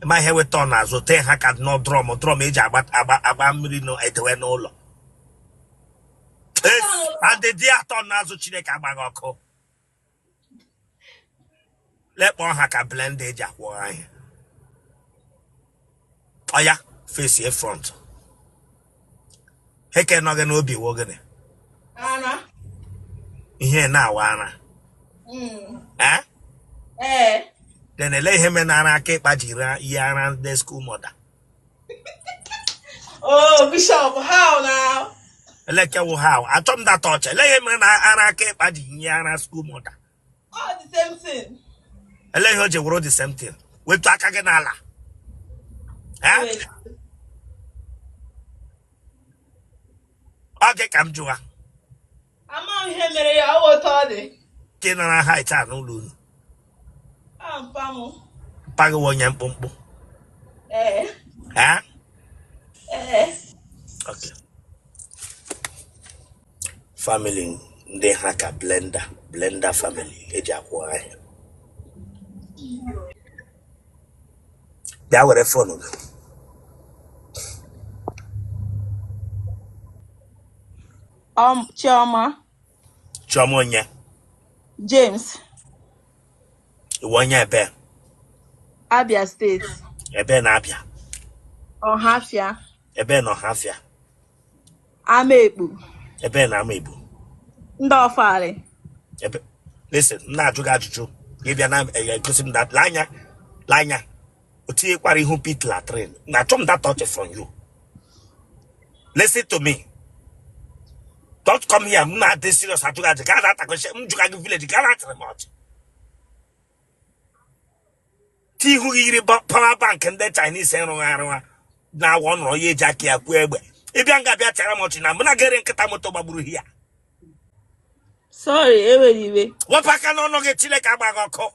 Ma ihe weta ọ n'azụ tee ha ka nọ drum drum eji agba agba agba mmiri na edewe n'ụlọ. Adịdị atọ n'azụ Chineke agbaghị ọkụ. Lekpọ ha ka blender eji akwọ ahịa. Oya face front. Heke nọ gị n'obi wụ gịnị? Ara. Ihe na-awa ara. Eh? Ee. Then ele ihe mere na ara aka ịkpa ji yi ara ndị school mother. Oh, Bishop, how now? Eleke wụ how? Achọ m data ọcha. Ele ihe mere na ara aka ịkpa ji yi ara school mother. All the same thing. Ele ihe o ji wụrụ the same thing. Wetu aka gị n'ala. Eh? Ọ gị ka m jụwa. Ama m ihe mere ya, ọ otu ọ dị. Ke nara height a n'ụlọ unu. A mpa m. Mpa gị wụ onye mkpụmkpụ. Ee. Eh? Ee. Okay. Family ndị ha ka blender blender family eji akwọ ahịa. Bịa were phone gị. Chioma. Chioma onye? James. Ị wụ onye ebe? Abia State. Ebe na Abia? Ọhafịa. Ebe na Ọhafịa? Amaekpu. Ebe na Amaekpu? Ndị Ọfalị. Ebe listen, m na-ajụ gị ajụjụ gị bịa na-egosi m that anya anya o tinyekwara ihu pit latrine na achọ m that touch from you. Listen to me, don't come here. M na-adị serious ajụ gị ajụ ka a na-atakọchi m jụga gị village ka a na-atịrị m ọchị ti ihu gị yiri power bank ndị Chinese rụghị arụgha na-awọ nọrọ ya eji aka ya kwuo egbe ịbịa nga bịa chara m ọchị na mụ na gere nkịta moto gbagburu ya. Sorry, ewere iwe. Wepụ aka n'ọnụ gị, Chineke agba gị ọkụ.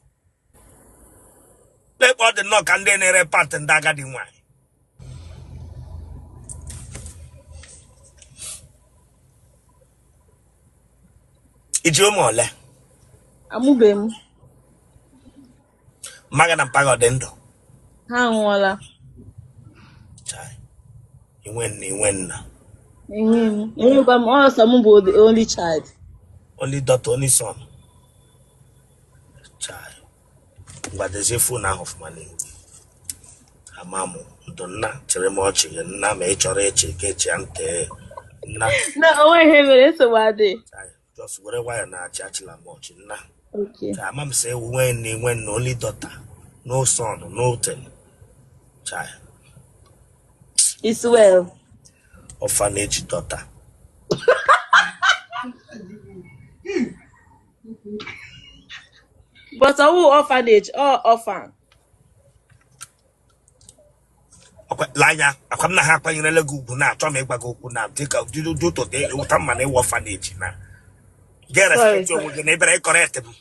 Lekpa ọ dị nnọọ ka ndị na-ere pant ndị agadi nwaanyị. I ji ụmụ ole? Amụbeghị m. Mma gị na mpa gị ọ dị ndụ? Ha anwụọla. Chai. Inwe nna, inwe nna? Enweghị m. Enwekwa m ọ sọ m bụ the only child. Only daughter, only son. Chai. Ngwa dezie phone ahụ ọfụma n'ihu gị. Ama m ndụ nna chere m ọchị gị nna ma ị chọrọ ịchị ka echi ya ntị nna. Na o nweghị ihe mere, nsogbu adịghị. Chai, just were nwayọ na-achị achịla m ọchị nna. Okay. Chai, ama m sị enwe nna enwe nna, only daughter, no son, no thing. Chai. It's well. Orphanage daughter. But ọ wụ orphanage, ọ orphan. Lee anya akwa m na ha akwanyerela gị ugwu na-achọ m ịgwa gị okwu na dịka duto dị ụta mma na ị wụ orphanage na get respect onwe gị na ịbịara ịcorrect m.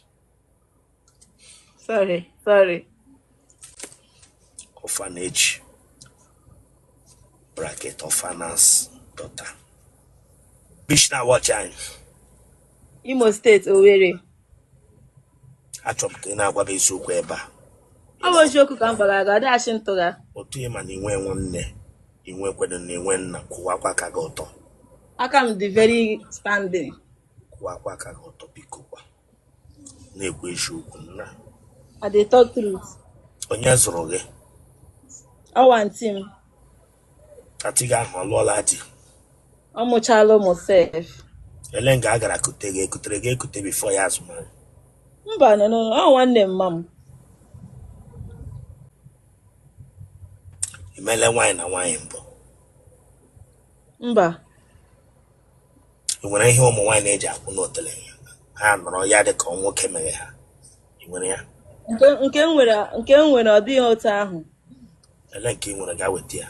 Sorry, sorry. Orphanage bracket orphan's daughter. Bish na watch anyị. Imo State, Owerri. Achọrọ m ka ị na-agwa m eziokwu ebe a. Ọ bụ eziokwu ka m gwara gị, ọ dịghị asị ntụgha. Otu ị ma na inwe nwanne, inwe kwedo na inwe nna, kwụwakwa aka gị ọtọ. Aka m dị very standing. Kwụwakwa aka gị ọtọ, biko kwa. Na-ekwu eziokwu nna. I dey talk truth. Onye zụrụ gị? Ọ wụ aunty m. Aunty gị ahụ ọ lụọla di? Ọ mụchala ụmụ sef. Ele nga a gara kute gị, ekutere gị ekute before ya azụma gị? Mba, no, no, ọ nwanne mma m. Imele nwaanyị na nwaanyị mbụ? Mba. Ị nwere ihe ụmụ nwaanyị na-eji akwụ n'otele ha nọrọ ya dị ka nwoke mere ha? Ị nwere ya? Nke m nwere, nke m nwere ọ dịghị otu ahụ. Ele nke ị nwere, gaa weta ya.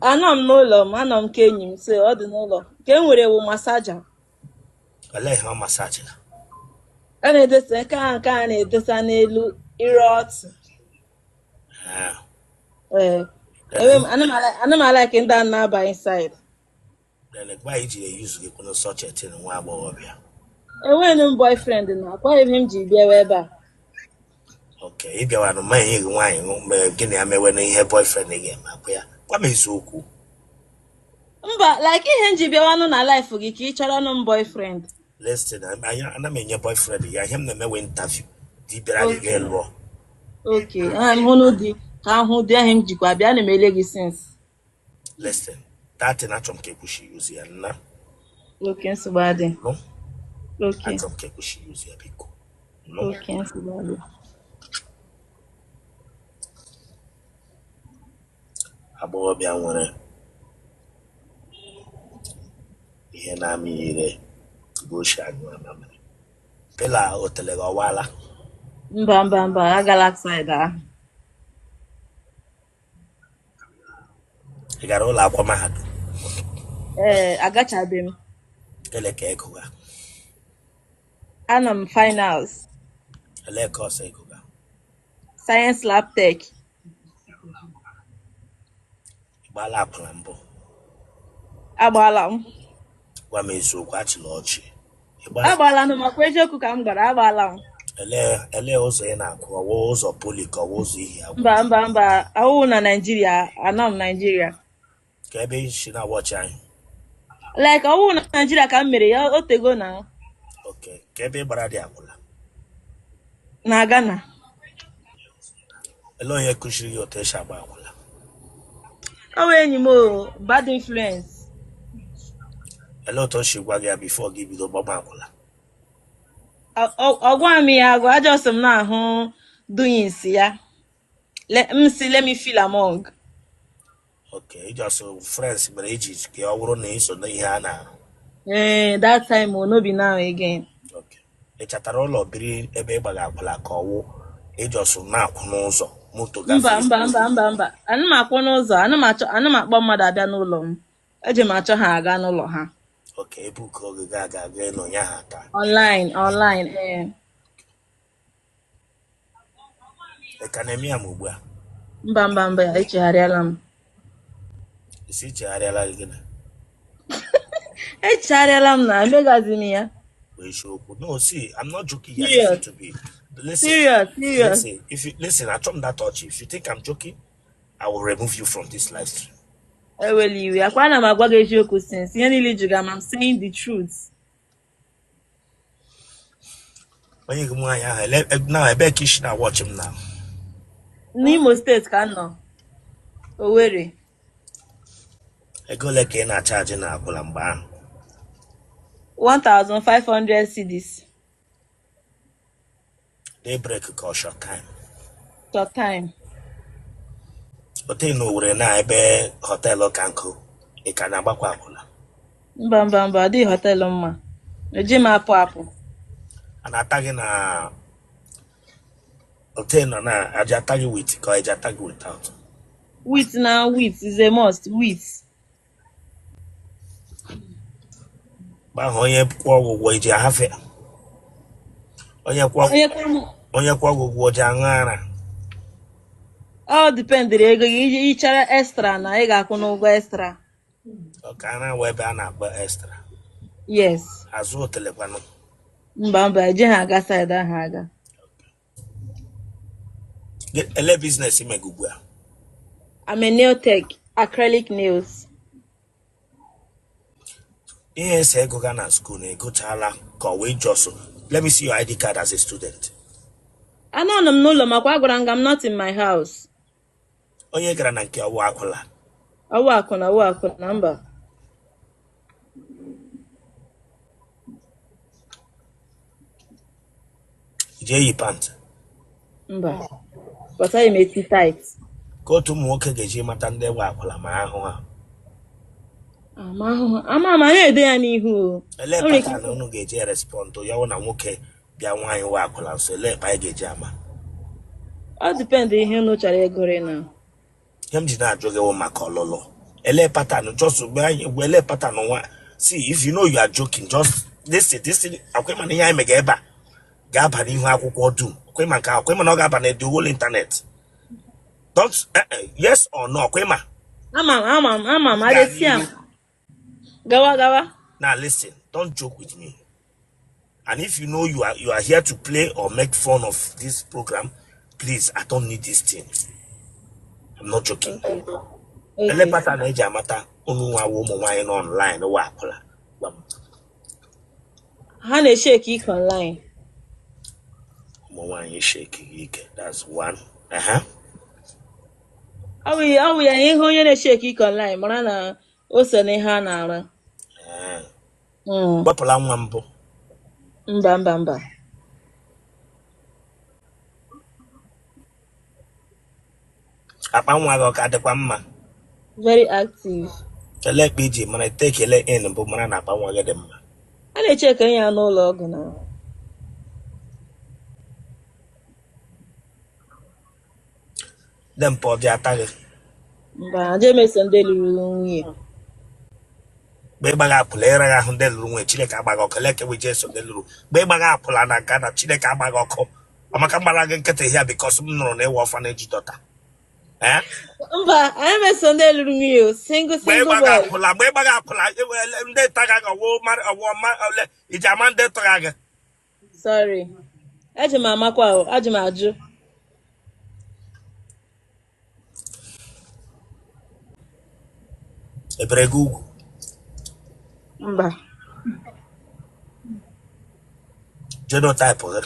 Anọ m n'ụlọ m, anọ m nke enyi m, so ọ dị n'ụlọ. Nke m nwere wụ massager. Ele ihe ọ massage? A na-edosa nke a na-edosa n'elu ire ọtụ. Ah. Ee. Enwe m ana m alike ndị a na-aba inside. Then gwa iji eyuzu gị kwụnụ such a thing, nwa agbọghọbịa. Enweghị m boyfriend na akwaghị ihe m ji bịawa ebe a. Ok, ị bịawanụ ma enyi gị nwaanyị mgbe gị na ya mewe na ihe boyfriend gị ga-eme akwa ya, gwa m eziokwu. Mba, like ihe m ji bịawanụ na life gị ka ị chọrọnụ m boyfriend. Listen, ana m enye boyfriend ya ihe m na-emewe interview di bịara gị Okay. ga lụọ. Okay, m hụnụ di ka ahụ di ahụ m jikwa bịa na m ele gị since. Listen, that thing achọrọ m ka ị kwụsị use ya nna. Okay, nsogbu adị. No. Okay. Achọrọ m ka ị kwụsị use ya, biko. No. Okay, nsogbu adị. Agbọghọbịa nwere ihe na-amị ire bụ oshi anyụ amamịrị pela otele gị ọwala. Mba, mba, mba, agala side ahụ. Ị gara ụlọ akwụkwọ mahadum? Ee, agachabeghị m. Ele ka ị gụga? Anọ m finals. Ele course ị gụga? Science lab tech. Ị gbaala akwụna mbụ? Agbaala m. Gwa m eziokwu, achịla ọchị. Agbaala m, makwa eziokwu ka m gwara, agbaala m. Elee ụzọ ị na-akwụ, ọwụ ụzọ poli ka ọwụ ụzọ Ihiagwa? Mba, mba, mba, awụ na Naijiria, anọ m Naijiria. Ka ebe ị si na-awatch anyị? Like ọwụ na Naijiria ka m mere ya, o tego na. Ok, ka ebe ị gbara dị akwụna? Na Ghana. Ele onye kụziri gị otu esi agba akwụna? Ọ wụ enyi m o, bad influence. Ele otu o si gwa gị ya before gị bido gbaba akwụna? Ọ gwa m ya agwa, a just m na-ahụ doings ya. M si let me feel among. Ok, just friends mere iji ka ọ bụrụ na ị so n'ihe a na-arụ. Ee, that time o, no be now again. Ok, ị chatara ụlọ biri ebe ị gbaga akwụla ka ọwụ ị just na-akwụ n'ụzọ moto Mba. gafee? Mba, mba, mba, mba, ana m akwụ n'ụzọ, ana m akpọ mmadụ abịa n'ụlọ m, eji m achọ ha aga n'ụlọ ha. Ok, ebe uke oge ga-aga aga ịnọ ya ha taa? Online, online, ee. Ị ka na-eme ya ma ugbu a? Mba, mba, mba, echegharịala m. Isi chegharịala gị gịnị? Echegharịala m na emegazi m ya. Bụ eziokwu? No, see, I'm not joking here. Listen Serious. to me, listen. Serious, serious. Listen, if you listen, achọ m that touch. If you think I'm joking, I will remove you from this live stream. Ewela iwe, akwa ana m agwa gị eziokwu since ihe niile ị jụga m, I'm saying the truth. Onye gị nwaanyị ahụ na ebee ka isi na watch m na? N'Imo State ka m nọ, Owerri. Ego ole ka ị na-acharge na akwụla mgbe ahụ? 1500 cedis. Day break ka ọ short time? Short time. Ote na Owerri na ebe hotel ka nkụ, ị ka na-agbakwa akwụla? Mba, mba, mba, ọ dịghị hotel mma, eji m apụ apụ. A na-ata gị na hotel nọ na aja ata gị with ka eji ata gị without? With na, with is a must, with. Mgbe ahụ onye kwụọ gị ụgwọ iji ahafe onye kwụọ? Onye kwụrụ m? Onye kwụọ gị ụgwọ ji aṅụ ara? Ọ dependịrị ego gị, iji ịchara extra na ị ga-akwụ n'ụgwọ extra. Ọ ka ara wee ebe a na-akpọ extra? Yes. Azụ otelekwanụ? Mba, mba, ejighị aga side ahụ aga. Ele business ime gị ugbu a? I'm a nail tech, acrylic nails. Ihe ese ego ga na school na egochala ka ọ wee just let me see your ID card as a student. Anọ m n'ụlọ, makwa agwara m gị I'm not in my house. Onye gara na nke ọwụ akwụla? Ọwụ akwụna, ọwụ akwụna, mba. Jee yi pant. Mba, but I m eti tight. Ka otu ụmụ nwoke ga-eji mata ndị gba akwụla ma ahụ ha? Ama ahụhụ ama ama na-ede ya n'ihu o. Ele O nwere ike. pattern unu ga-eji respond ya wụ na nwoke bịa nwaanyị wa akwụla nso, ele ebe anyị ga-eji ama? Ọ depend ihe unu chọrọ ịgụrị na. Ihe m ji na-ajụ gị wụ maka ọlụlụ, ele pattern, just mgbe anyị ele pattern nwa. See, if you know you are joking, just listen. This thing akwa ịma na ihe anyị mega ebe a ga-aba n'ihu akwụkwọ dum, akwa ịma nke akwa ịma na ọ ga-aba na the whole internet. Don't yes or no, akwa ịma? Ama m, ama m, ama m. Gaa adesi am. n'ihu. Gawa, gawa. Now listen, don't joke with me, and if you know you are here to play or make fun of this program, Please, I don't need this thing. I'm not joking. Okay. Ele Okay. pattern eji amata unu nwa wụ ụmụ nwaanyị nọ online wụ akwụla. Gwa m. Ha na-eshake ike online. Ụmụ nwaanyị shake ike. That's one. Uh-huh. Ọ bụ ya ihe onye na-eshake ike online mara na o so n'ihe a na-arụ. Eh. Wepụla nwa mbụ. Mba, mba, mba. Akpa nwa gị ọ ka dịkwa mma? Very active. Ele ekpe iji mara take ele in mbụ mara na akpa nwa gị dị mma. A na-echeke ya n'ụlọ ọgwụ na. Ndị mpụ ọ dị ata gị. Mba, aje m eso ndị lụrụ nwunye. Mgbe ịgbaghị akwụla ịraghị ahụ ndị lụrụ nwunye Chineke agbaghị ọkụ leke we Jesu ndị lụrụ mgbe ịgbaghị akwụla na Ghana Chineke agbaghị ọkụ ọmaka mgbara gị nkịtị here because m nụrụ na ị wụ orphanage daughter. Eh? Mba, anyị meso ndị lụrụ nwunye o. Single Mgbe single ịgbaghị boy. akwụla mgbe ịgbaghị akwụla ndị taga gị ọwụ mara ọwụ ọma ole iji ama ndị tụga gị. Sorry. Eji m amakwa o, aji m ajụ. Ebere gị ugwu. Mba. Genotype gị.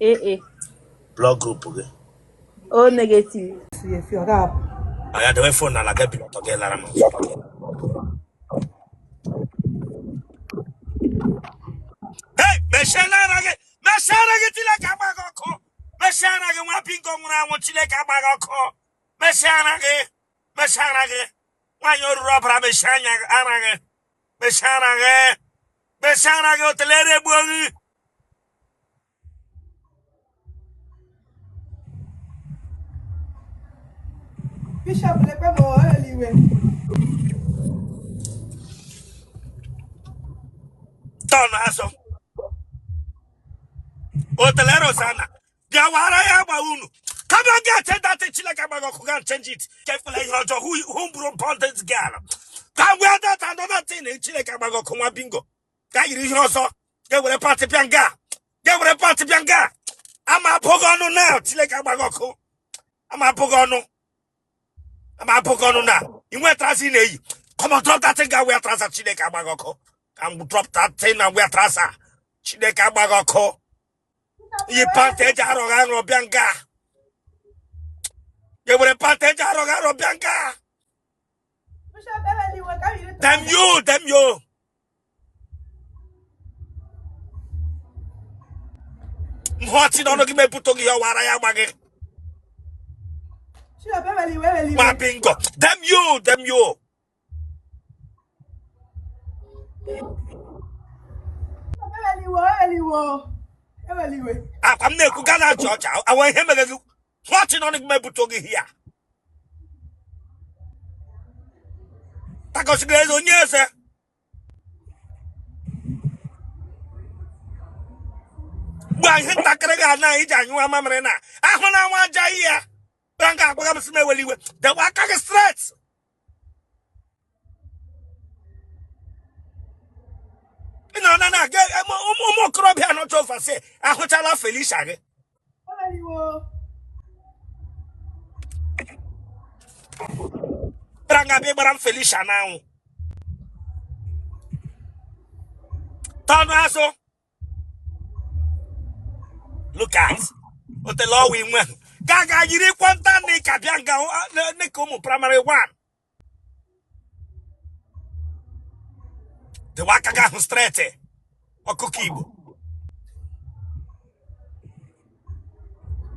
AA. Blood group gị. O negative. Anya dewe phone n'ala gị bi ọtọ gị lara m. Hey, mechiela ara gị mechie ara gị Chineke agba gị ọkụ mechie ara gị nwa bingo nwụrụ anwụ Chineke agba gị ọkụ mechie ara gị mechie ara gị nwaanyị oruru ọbara mechie anya ara gị mechie ara gị mechie ara gị otelere egbuo gị. Bishop lekwe m eluigwe. Tọn azụ otele Rosanna bịa wara ya agba unu. Come on, get change that thing. Chineke agba gị ọkụ go and change it. Kefula ihe ọjọọ who brought upon this girl. Ka wear that another thing. Chineke agba gị ọkụ nwa bingo. Ka yiri ihe ọzọ. Ga were pant bịa nga. Ga were pant bịa nga. Ama abụ gị ọnụ na Chineke agba gị ọkụ. Ama abụ gị ọnụ. Ama abụ gị ọnụ na ị nwe trouser ị na-eyi. Come on, drop that thing, ga wear trouser. Chineke agba gị ọkụ. Come drop that thing and wear trouser. Chineke agba gị ọkụ. Yi pant eji arọ gị arọ bịa nga. Ga were pant eji arọ gị arọ bịa nga. Bishop eluigwe ka m yiri Damn you, damn you. M hụ ọchị n'ọnụ gị mepụta gị ọwara ya agba gị. Bishop eluigwe eluigwe. Nwa bingo. Damn you, damn you. Eluigwe eluigwe eluigwe. Akwa m na-ekwu gaa na-achị ọchị awa ihe mere gị hụ ọchị n'ọnụ gị mepụta gị hia. Takọsigoro eze onye eze. Gba ihe ntakịrị ga na iji anyụ mamịrị na ahụ na nwa aja ihe ya. Bịa nga agwaga m sị m eweli iwe. Dewe aka gị straight. Ị nọrọ na na-aga ụmụ okorobịa nọcha oversea ahụchala Felicia gị. Bịara nga bịa gbara m Felicia n'anwụ. Tọnụ azụ. Look at otele ọwa inwe ga ga yiri kwanta knicker bịa nga knicker ụmụ primary 1. Dewe aka gị ahụ straight ọkụkọ Igbo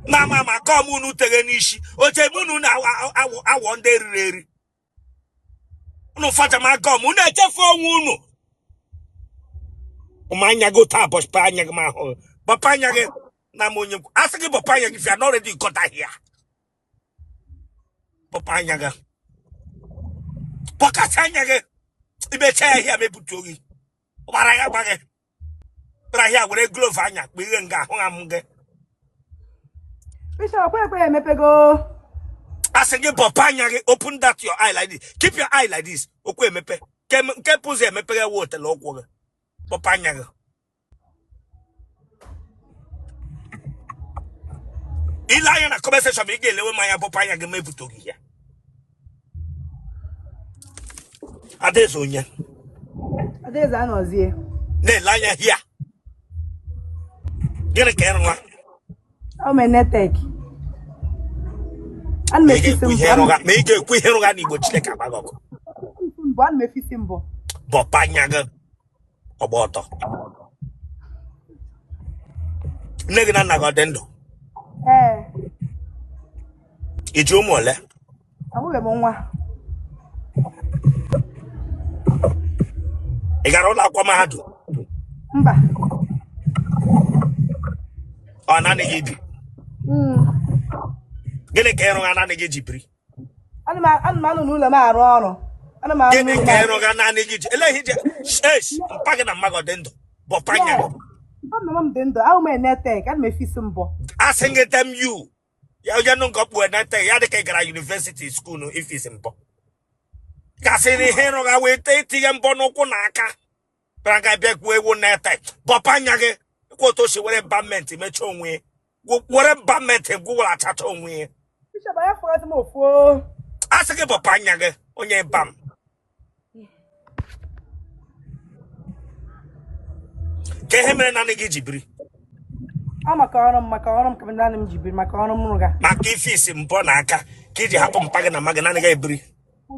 na ama ama kọm unu teghe n'isi oche ebe unu na-awọ ndị eriri eri unu fajama gọm unu echefu onwe unu ụmụ anya gị taa bọchpa anya gị ma ahụ bọpa anya gị na m onye asị gị bọpa anya gị if you are not ready got here bọpa anya gị bọkacha anya gị imecha ya ahịa mebutuo gị gbara ya gba gị gbara ahịa were glove anya kpa ihe nga ahụ m gị. Bishop ekwe emepego. Asị gị bọpa anya gị open that your eye like this keep your eye like this okwu emepe nke pụzụ emepeghe wụ otele ụkwụ gị bọpa anya gị. Ile anya na comment section, ị ga-elewe m anya, bụpụ anya gị ma ebutoghị ya. Adaeze onye? Adaeze Anọzie. Na-ele anya hia. Gịnị ka ị rụwa? Ọ m netek. Ana m Ma ị efisi ga-ekwu mbọ. ihe rụga, ma ị ga-ekwu ihe rụga n'Igbo, Chineke agba gị ọkụ. Mbọ, ana m efisi mbọ. Bọpa anya gị ọgba ọtọ. Nne gị na nna gị ọ dị ndụ? Ee. I ji ụmụ ole? Amụbeghị m nwa. Ị gara ụlọ akwụkwọ mahadum? Mba. Ọ naanị gị bi? Gịnị ka ị rụga naanị gị ji biri? Ana m anọ n'ụlọ m arụ ọrụ. Ana m arụ Gịnị n'ụlọ ka m. ị rụga naanị gị ji eleghị ije? Esh, mpa gị na mma gị ọ dị ndụ? Bọpa anya Yes. gị. Mpa mama m dị ndụ. Ahụ m enetek. Ana m efisi mbọ. Asị gị damn you. Ya onye nụ nke ọkpụ enete ya dị ka ị gara university school ifisi mbọ. Gasị na ihe ị rụga wee tee itinye mbọ n'ụkwụ na aka. Bịara ga bịa gwuo ewu na-ete. Bọpa anya gị. Kwa otu o si were bamenti mechie onwe ya. Were bamenti gwụwarachacha onwe ya. Bishop, anya fọrọzi m ofu o. A sị gị bọpa anya gị onye bam. Ka ihe mere naanị gị ji biri? Ọ maka ọrụ m, maka ọrụ m ka naanị m ji biri, maka ọrụ m rụga. Maka ifisi mbọ na aka ka iji hapụ mpa gị na mma gị naanị gị ebiri.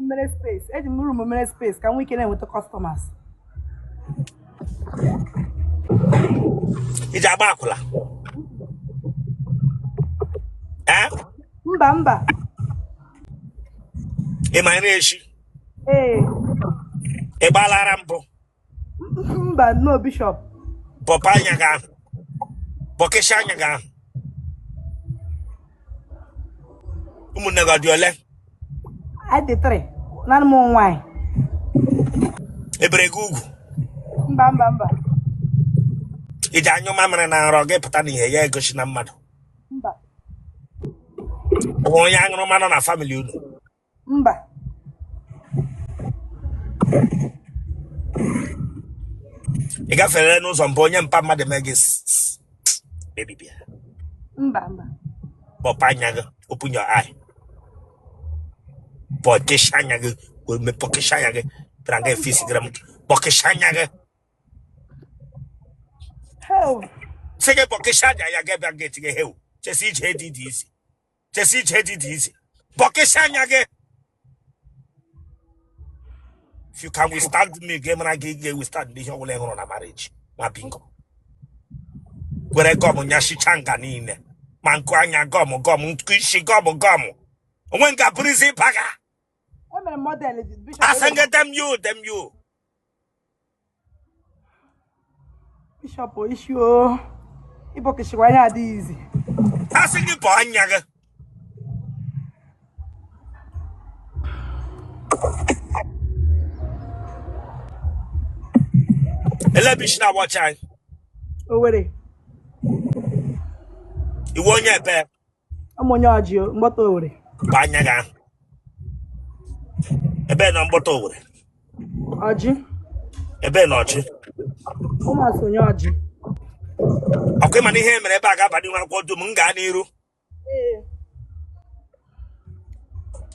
Mere space, eji m room mere space ka m nwee ike na-enweta customers. Iji agba akwụla? Ee? Mba, mba. Ị ma nri eshi? Ee. Ị gbaala ara mbụ? Mba, no, Bishop. Bọpa anya gị ahụ, bọkịsị anya gị ahụ. Ụmụnne gị ọ dị ole? Anyị dị three. Naanị m nwaanyị. Ebere gị ugwu? Mba, mba, mba. Iji anyụ mamịrị na nrọ gị pụta n'ihe ya egosi na mmadụ? Mba. Ọ nwere onye aṅụrụma nọ na family unu? Mba. Ị gafere n'ụzọ mbụ onye mpa mmadụ mee gị baby bịa? Mba, mba. Bọpa anya gị, open your eye, bọkịsị anya gị, wee bọkịsị anya gị bịara nga efisi gara m, bọkịsị anya gị. Hell. Sị gị bọkịsị anya ya ga bịa nga etinye heu chesi ije dị dị izi chesi ije dị dị izi, bọkịsị anya gị. If you can withstand me, gị mara gị ga-withstand ihe ọbụla ị hụrụ na marriage. Nwa bingo were gum nyashicha nga niile, ma nkụ anya gum, gum nkụ isi, gum, gum onwe nga bụrụzi ịbaga. Emere m model, Bishop. Asị gị damn you, damn you. Bishop, isi o. Ịbọkịsịkwa anya adịghị izi. Asị gị bọọ anya gị. Ele ebe i si na-awatch anyị? Owerri. Ị wụ onye ebe? Ụmụ onye ọjị mgbọta Owerri. Bọọ anya gị ahụ. Ebe na mgbọta Owerri? Ọjị. Ebe na ọjị? Ụmụasị onye ọjị. Ọkwa ịma na ihe mere ebe a ga-aba n'ihu akwụkwọ dum m gaa n'iru. Ee.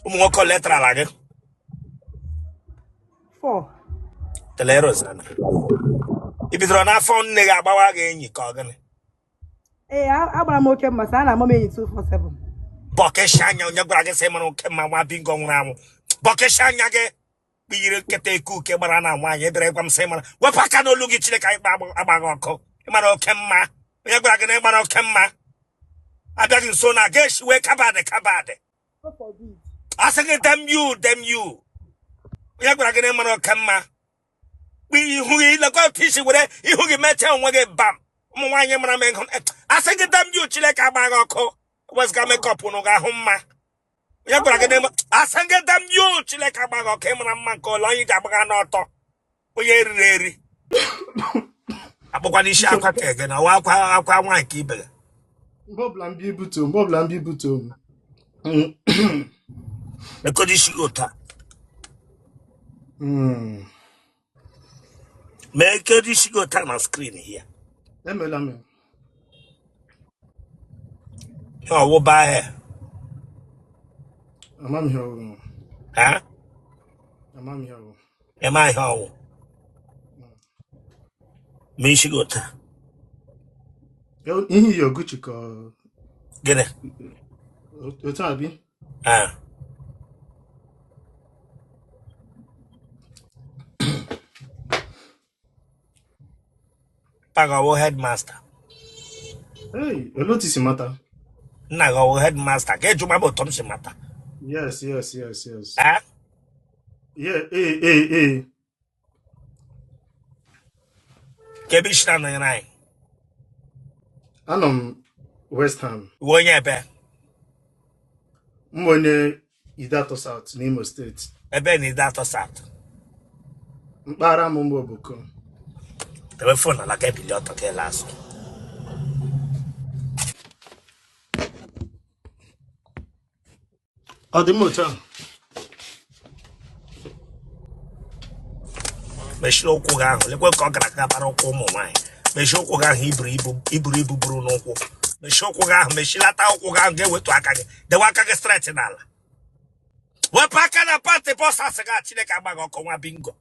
Ụmụ nwoke ole tarala gị? Four. Telerosana, ị bidoro n'afọ nne gị agbawa gị enyi ka ọ gịnị? Ee, agbara m oke mma, sị a na-ama m enyi 247. Bọkịsị anya. Onye gwara gị sị mara oke mma? Nwa bingo nwụrụ anwụ, bọkịsị anya gị. Kpiyiri nkịta eke uke gbara na nwaanyị ebere gwa m sị mara. Wepụ aka n'olu gị, Chineke anyị agbaghị ọkụ. Ịmara oke mma, onye gwara gị na ịgbara oke mma? Abịaghị nso na ga esiwe kabadị kabadị. God forbid. Asị gị damn you, damn you. Onye gwara gị na ịmara oke mma? Ihu gị, lekwa otu i si were ihu gị mechaa onwe gị bam. Ụmụ nwaanyị mara m ego. Asị gị damn you, Chineke agbaghị ọkụ. Wezụga makeup unu ga-ahụ mma. Onye gwara gị na asị gị damn you, Chineke agbaghị ọkụ. Ịmara mma nke ole onye ji agbagha n'ọtọ onye eriri eri akpụkwa n'isi akwa ka ege na ọwa akwa akwa nwaanyị ka ibe gị. Mgbe ọbụla m bịa ibutu, mgbe ọbụla m bịa ibutu Mekọdị isi gị otu a. Mekọdị isi gị otu a na screen here. Emela m ya. Ihe ọwụba ahịa. Ama m ihe ọwụ. Ha? Ama m ihe ọwụ. Ịma ihe ọwụ. Ma isi gị ụta. Ihe iyi Gucci ka Gịnị? otu a bi. Ah. Papa gị ọwụ headmaster? Hey, olee otu i si mata? Nna gị ọwụ headmaster? Ka ịjụ ma bụ otu m si mata. Yes. Ah? Yeah, ee, ee, ee. Ka ebe isi na-anọnyere anyị. Anọ m West Ham. Iwe onye ebe? M onye Ideato South n'Imo steeti. Ebe na Ideato South. Mpaghara m mgbe Obuko. Tewe phone ala ka ebili ọtọ ka ele azụ. Ọ dị m otu a. Mechie ụkwụ gị ahụ, lekwe ka ọ gara aga bara ụkwụ ụmụ nwaanyị. Mechie ụkwụ gị ahụ iburu ibu iburu ibu buru n'ụkwụ. Mechie ụkwụ gị ahụ, mechilata ụkwụ gị ahụ, ga-ewetu aka gị, dewe aka gị straight n'ala. Wepụ aka na pant boxers gị a, Chineke agba gị ọkụ nwa bingo.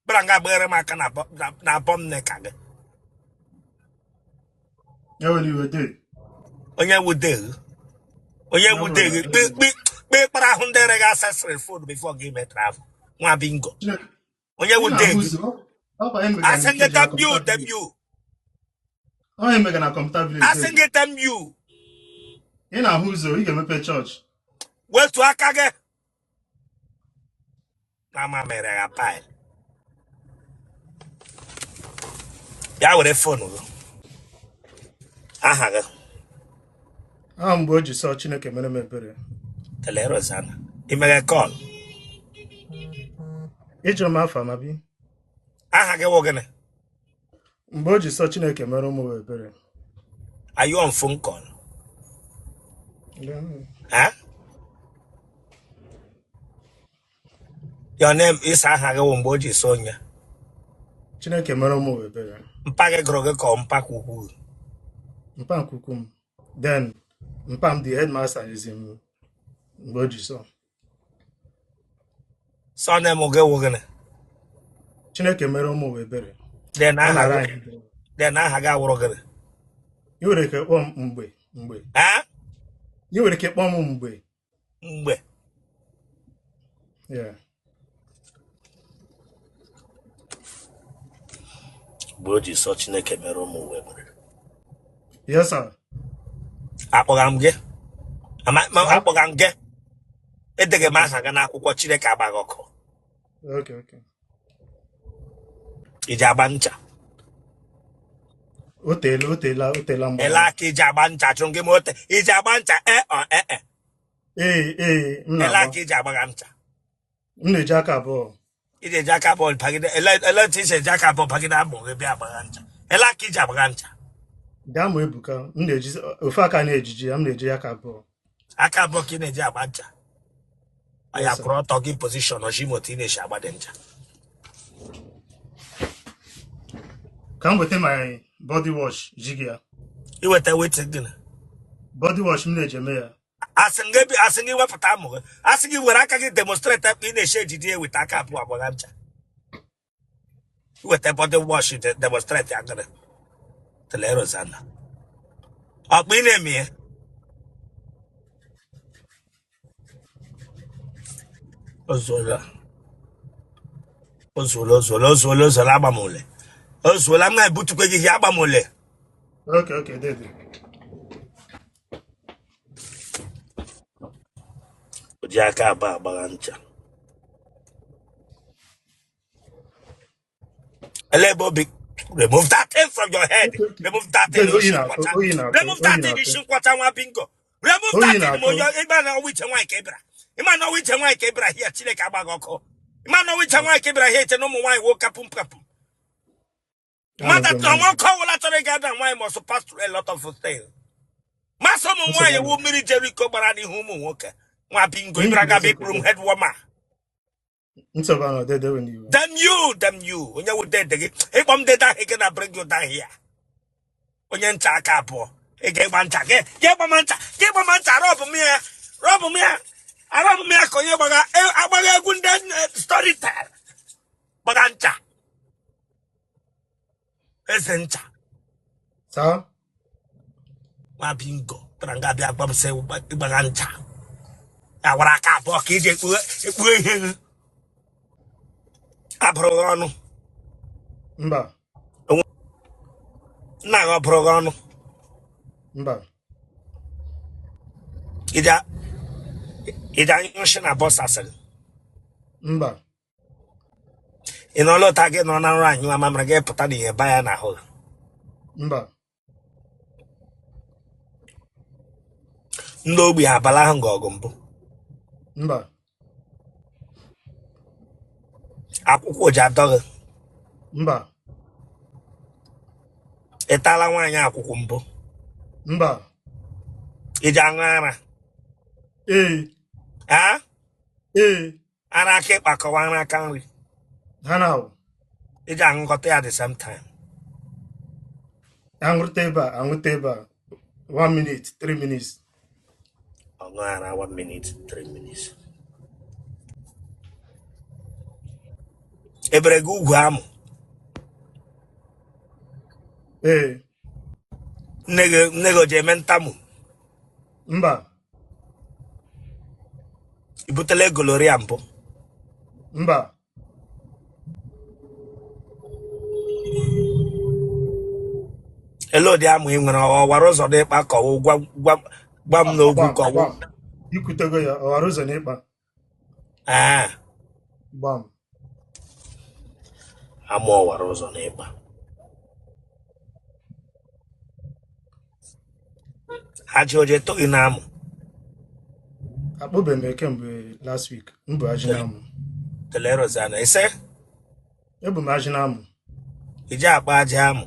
Bịara nga agbaghere m aka na bum knicker gị. Ewela iwe dee. Onye wude gị? Onye wude gị? Kpe kpara ahụ ndị rega accessory phone before gị mee travel. Nwa bingo. Chineke, Onye ị wude na-ahụ gị? ụzọ. Ọkwa anyị mega na Asị gị Ikeja damn you, Computer damn Village. you. Onye mega na Computer Village Asị dee. gị damn you. Ị na-ahụ ụzọ, ị ga-emepe chọọchị. Wetu aka gị. Na ama mere ya pile. Bịa were phone gị. Aha gị. Aha mgbe o ji sọ Chineke mere m ebere. Tele Rosanna. Ị mere call. Ị jụrụ m afa ma bi. Aha gị wụ gịnị? Mgbe o ji sọ Chineke mere ụmụ m ebere. Are you on phone call? Huh? Your name is aha gị wụ mgbe o ji so onye. Chineke mere ụmụ ebere. Mpa gị gụrụ gị ka ọ mpa ka ukwu gị. Mpa nke ukwu m. Then mpa m the headmaster nyezi m mgbe o ji sọ. Surname gị wụ gịnị? Chineke mere ụmụ ebere. Then Ọ aha nara gị anyị ebere. Then aha gị awụrụ gịnị? Ị nwere ike kpọọ m mgbe mgbe. Eh? Ị nwere ike kpọọ m mgbe. Mgbe. Yeah. Mgbe o ji sọ Chineke mere ụmụ ụwa ebere. Yes, sir. Akpọga m gị. Sir? Akpọga m gị. Edeghị m Okay, aha sir. gị n'akwụkwọ. Chineke agbaghị ọkụ. Okay. Iji agba ncha. O teela, o teela, o teela mgbe Ele ahụ. aka iji agba ncha chụrụ gị ma ote. Iji agba ncha e ọ e e. Ee, m Ele na-agba. aka iji agbagha ncha. M na-eji aka abụọ. Iji eji aka abụọ bagide ele ele otu isi eji aka abụọ bagide amụ gị bịa agbagha ncha. Ele aka iji agbagha ncha. Gaa mụ ebuka. M na-eji ofu aka na-ejiji ya, m na-eji aka abụọ. Aka abụọ ka ị na-eji agba ncha. Ọ ya Yes, sir. kwụrụ ọtọ gị position ọchị ime otu ị na-esi agba dị ncha. Ka m weta my body wash ji gị ya. Iweta wetin gịnị? Body wash m na-eji eme ya. Asị gị wepụta amụ gị. Asị gị were aka gị demonstrate ebe ị na-esi ejide ya weta aka abụọ agbagha ncha. Iweta body wash demonstrate ya gịnị? Tele Rosanna. Ọkpa ị na-eme ya. Ozuola. Ozuola, ozuola, ozuola, ozuola, agba m ole. Ozuola, m na-ebutukwe gị ihe agba m ole. Okay, dede. O ji aka abụọ agbagha ncha. Ele ebe obi. Remove that thing from your head. Okay. Remove that thing Dede, oyi isi na-atụ, nkwọcha. oyi na-atụ, Remove oyi that thing na-atụ. isi nkwọcha nwa bingo. Remove Oyi that thing ma na-atụ. onye ịma na ọnwa iche nwaanyị ka ị bịara. Ịma na ọnwa iche nwaanyị ka ị bịara hia Chineke agba gị ọkụ. Ịma na ọnwa iche nwaanyị ka ị bịara hia eche na ụmụ nwaanyị wo kapum kapum. Mmadụ Anọgo m na anọ. nwoke ọbụla chọrọ ịga na nwaanyị must pass through a lot of things. Masị ụmụ Nsogbu nwaanyị anọ. wu mmiri Jeriko gbara n'ihu ụmụ nwoke. Nwa bingo Ihe ịbịara kwuru gaba eziokwu ikpuru m dede. head warmer. Nsogbu anọ, dede ewe n'iwe. Damn you, damn you. Onye wụ dede gị. Ịkpọ m dede ahụ ị na bring you down here. Onye ncha aka abụọ. Ị ga-ịgba ncha gị gị gba m ncha gị gba m ncha rub m ya rub m ya arub m ya ka onye gbaga agbaga egwu ndị storytel gbaga ncha eze ncha. Sir? Nwa bingo tara nga bịa gwa m sị ịgbaga ncha ya wara aka abụọ ka iji ekpughe ihe gị abụrụ gị ọnụ. Mba. Nna gị ọ bụrụ gị ọnụ? Mba. Iji anyụ nshị na boxers gị? Mba. Ị nọla ụta gị nọ na nrọ anyụ mamịrị gị pụta na ihe ba ya n'ahụ gị? Mba. Ndị ogbi abala ahụ gị ọgụ mbụ? Mba. Akwụkwụ ji adọ gị? Mba. Ị tala nwaanyị akwụkwụ mbụ? Mba. Iji aṅụ ara? Ee. A Ee. Ara aka ịkpa kọwa ara aka nri? Ha na Iji aṅụkọta ya the same time? Aṅụrụta ebe a, aṅụta ebe a, 1 minute, 3 minutes. Ọṅụ ara 1 minute, 3 minutes. Ebere gị ugwu amụ? Ee. Nne gị o ji eme ntamu? Mba. I butela gonorrhea mbụ? Mba. Ele ụdị amụ ị nwere, ọ wara ụzọ n'ịkpa kọwụ gwa gwa gwa m n'okwu? Gbam. Kọwụ. Gbam, ikwutego ya, ọwara ụzọ n'ịkpa. Ee. Gbam. Amụ ọwara ụzọ n'ịkpa ajị oje toghị na amụ? Akpụbeghị m kemgbe last week m bụ ajị na amụ. Telerozana ise. Ebu m ajị na amụ. Iji akpa ajị amụ?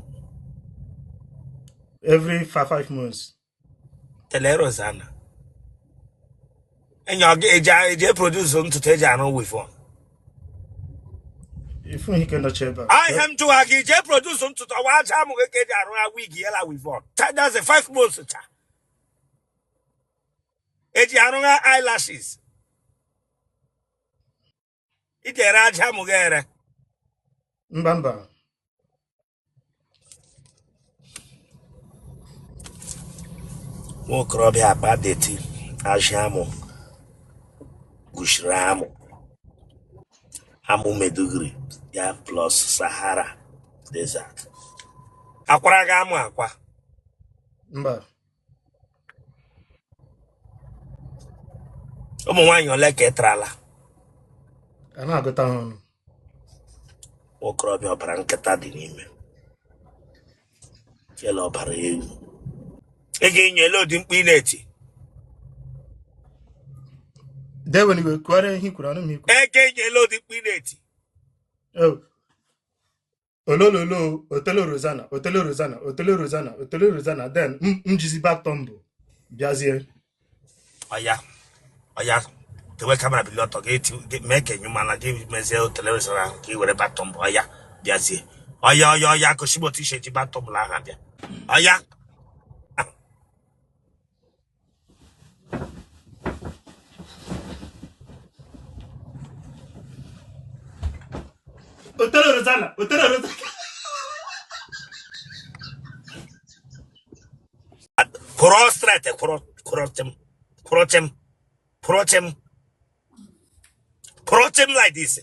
Every 5 5 months. Telerozana enyi ọ ga eji eproduce ntutu eji arụ weave-on? Ifu ihe nọchi ebe a. Ahịa m jụwa gị, iji eproduce ntutu ọwa aja amụ gị ka eji arụ ya wig yela weave-on? That's a 5 months cha eji arụ ha eyelashes. Iji ere aja amụ gị ere? Mba, mba. Nwa okorobịa akpa dirty ajị amụ gwuchiri amụ amụ Maiduguri ya plus Sahara Desert akwara gị amụ akwa? Mba. Ụmụ nwaanyị ole ka ị tarala? A na-agụta ha ọnụ. Okorobịa ọbara nkịta dị n'ime ele ọbara ewu ị ga-enyo ele ụdị mkpu ị na-eti. Dewe n'iwe kwuara ihe i kwuru, anụ m ihe i kwuru. Ị ga-enyo ele ụdị mkpu ị na-eti. Oh, olololo, otelo Rosanna, otelo Rosanna, otelo Rosanna, otelo Rosanna, then m jizi back tumble bịazie. Ọya ọya, tewe camera bili ọtọ gị mee ka enyu mana gị mezie television ahụ ka ị were back tumble. Ọya bịazie, ọya ọya ọya, gosi m otu isi eji back tumble ahụ abịa. Ọya. Otelo Rosanna, otelo Rosanna. Kwụrụ straight, kwụrụ, kwụrụ chịm, kwụrụ chịm, kwụrụ chịm, kwụrụ chịm like this.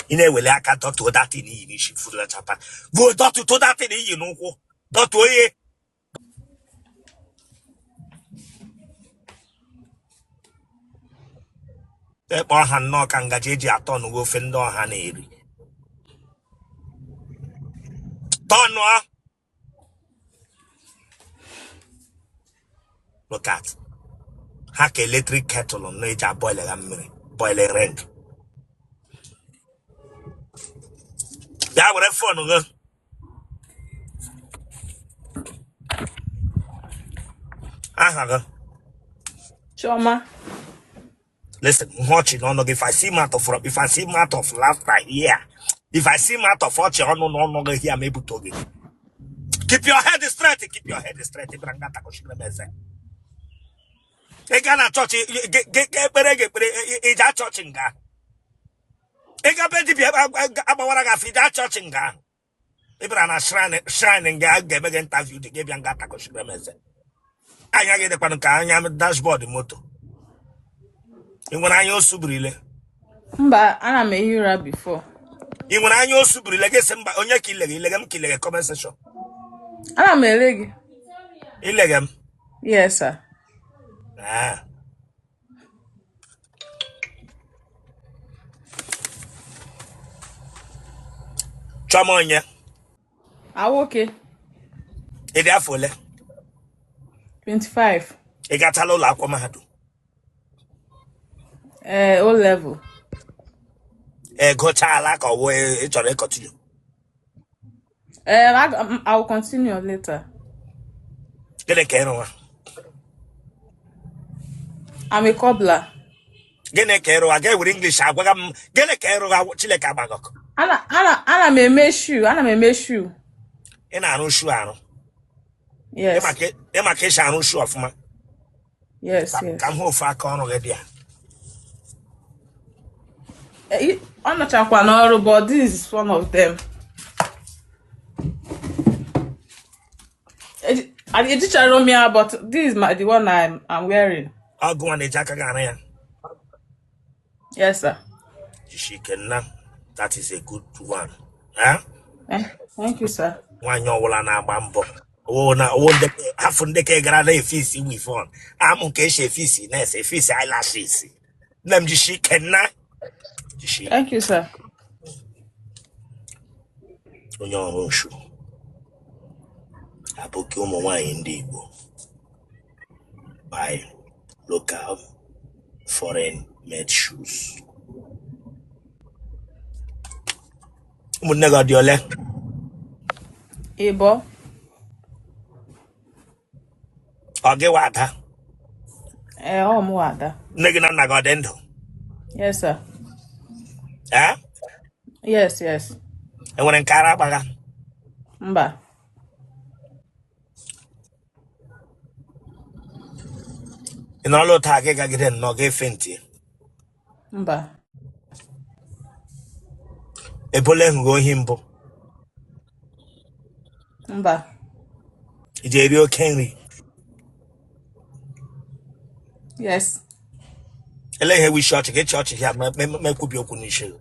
Ị na-eweli aka dọtuo that thing iyi n'isi furachapa vuo, dọtuo that thing iyi n'ụkwụ, dọtuo ihe. Ekpe ọha nnọọ ka ngaji eji atọ n'uwe ofe ndị ọha na-eri tọnụọ. Look at ha ka electric kettle nọ eji aboil ha mmiri, boil ring. Bịa were phone gị. Aha gị? Chioma. Listen, hụ ọchị n'ọnụ gị. If I see mouth of if I see mouth of laughter here, if I see mouth of ọchị ọnụ n'ọnụ gị here, ma ebuto gị. Keep your head straight, keep your head straight. Ị bịara nga takoshiri m eze. Ị gaa na chọọchị ekpere gị ekpere, ị jaa chọọchị nga. Ị ga be dibịa agbawara gị afọ, ị jaa chọọchị nga ahụ. Ị bịara na shrine shrine nga a ga-eme gị interview dị gị bịa nga takoshiri m eze. Anya gị dịkwanụ ka anya dashboard moto. Ị nwere anya osu burile? Mba, ana m ehi ụra before. Ị nwere anya osu burile? Gị sị mba. Onye ka ileghe? Ileghe m ka ileghe comment section? Ana m ele gị. Ileghe m? Yes, sir. Ah. Chọma onye? Awoke. Ị dị afọ ole? 25. Ị gachala ụlọ akwụkwọ mahadum? Ee, O level. Ị gụchala ka ọ wụ ị chọrọ ịcontinue? Ee, I will continue later. Gịnị ka ị rụwa? I'm a cobbler. Gịnị ka ị rụwa? Ga ewere English agwaga m gịnị ka ị rụwa. Chineke agbagọkọ. Ana m eme shoe, ana m eme shoe. Ị na-arụ shoe arụ? Yes. Ịma ka esi arụ shoe ọfụma? Yes, yes. Ka m hụ ofu aka ọrụ gị dị ya. Ọ nọchakwa n'ọrụ, but this is one of them. Ejichara m ya, but this is the one I'm wearing. Ọ gụnwa na-eji aka gị arụ ya? Yes, sir. Jishi ike nna, that is a good one. Eh? Thank you, sir. Nwaanyị ọbụla na-agba mbọ owo na owo ndeke hafụ ndeke gara na efisi weave-on amụ ka esi efisi na-ese efisi eyelashes. Nne m, jishi ike nna, jishi ike. Thank you, sir. Onye ọrụ shoe abụghị ụmụ nwaanyị ndị Igbo buy local foreign made shoes. Ụmụnne gị ọ dị ole? Ịbọ. Ọ gị wa ada? Ee, ọ mụ ada. Nne gị na nna gị ọ dị ndụ? Yes, sir. Ee? Yes. Enwere nke ara agbagha? Mba. Ị nọrọla otu a gị gagide nnọọ ga-efe ntị? Mba. Ebola ehụghị ohi mbụ? Mba. Iji eri oke nri? Yes. Ele ihe wishi ọchị gị, chị ọchị ya ma ekwubi okwu n'isi gị.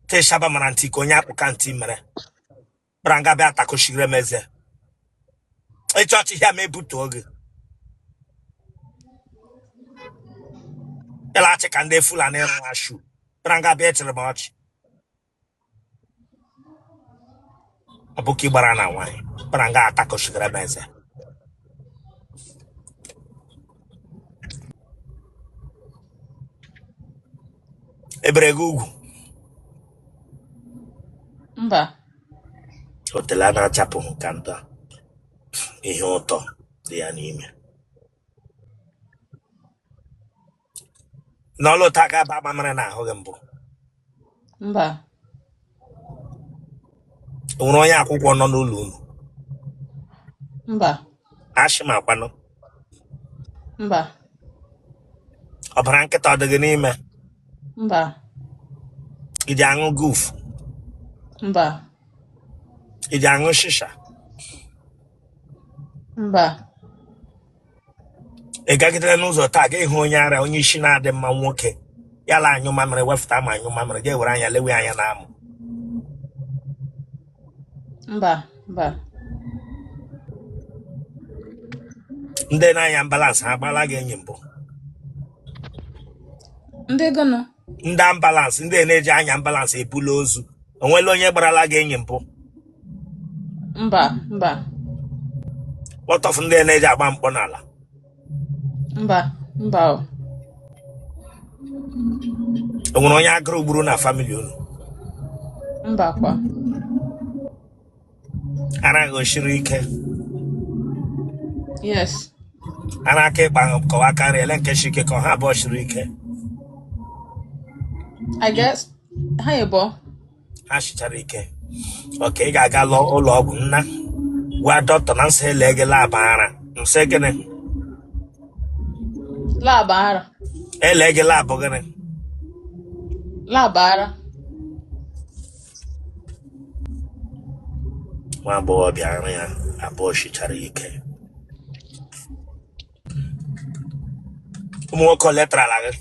Teshaba mara ntị ka onye akpụka ntị mere bara nga bịa takoshire m eze. Ịchị ọchị ya ma ebutuo gị. Ịlaghachi ka ndị Fulani rụwa shoe bara nga bịa echịrị m ọchị. Abụkị gbara na nwaanyị bara nga atakoshire m eze. Ebere gị ugwu? Mba. Otele a na-achapụghị ka nta ihe ụtọ dị ya n'ime n'ọlụ ụta ga-aba mamịrị na ahụ gị mbụ? Mba. O nwere onye akwụkwọ nọ n'ụlọ unu? Mba. Ashị m akwanụ? Mba. Ọbara nkịta ọ dị gị n'ime? Mba. Iji aṅụ guf? Mba. Iji aṅụ shisha? Mba. Ị gagidere n'ụzọ taa ga ịhụ onye ara, onye isi na-adị mma, nwoke ya la anyụ mamịrị, wefụta ma anyụ mamịrị, ga-ewere anya lewe anya na amụ? Mba. Mba. Ndị na-anya ambulance ha agbaala gị enyi mbụ? Ndị gụnụ? Ndị ambulance, ndị na-eji anya ambulance ebula ozu, onwela onye gbarala gị enyi mbụ? Mba. Mba. What of ndị na-eji agba mkpọ n'ala? Mba. Mba o. O nwere onye agụrụ gburu na family unu? Mba kwa. Ara gị osiri ike? Yes. Ara aka ịkpa kọwa aka nri, ele nke siri ike ka ọha abụọ siri ike? I guess ha ịbọ. Ha shichara ike. Okay, ị ga-aga lụọ ụlọ ọgwụ nna gwa dọkịta na nsị ele gị lab ara. Nsị gịnị? Lab ara. Ele gị lab gịnị? Lab ara. Nwa agbọghọbịa ara ya abụọ shichara ike. Ụmụ nwoke ole tarala gị?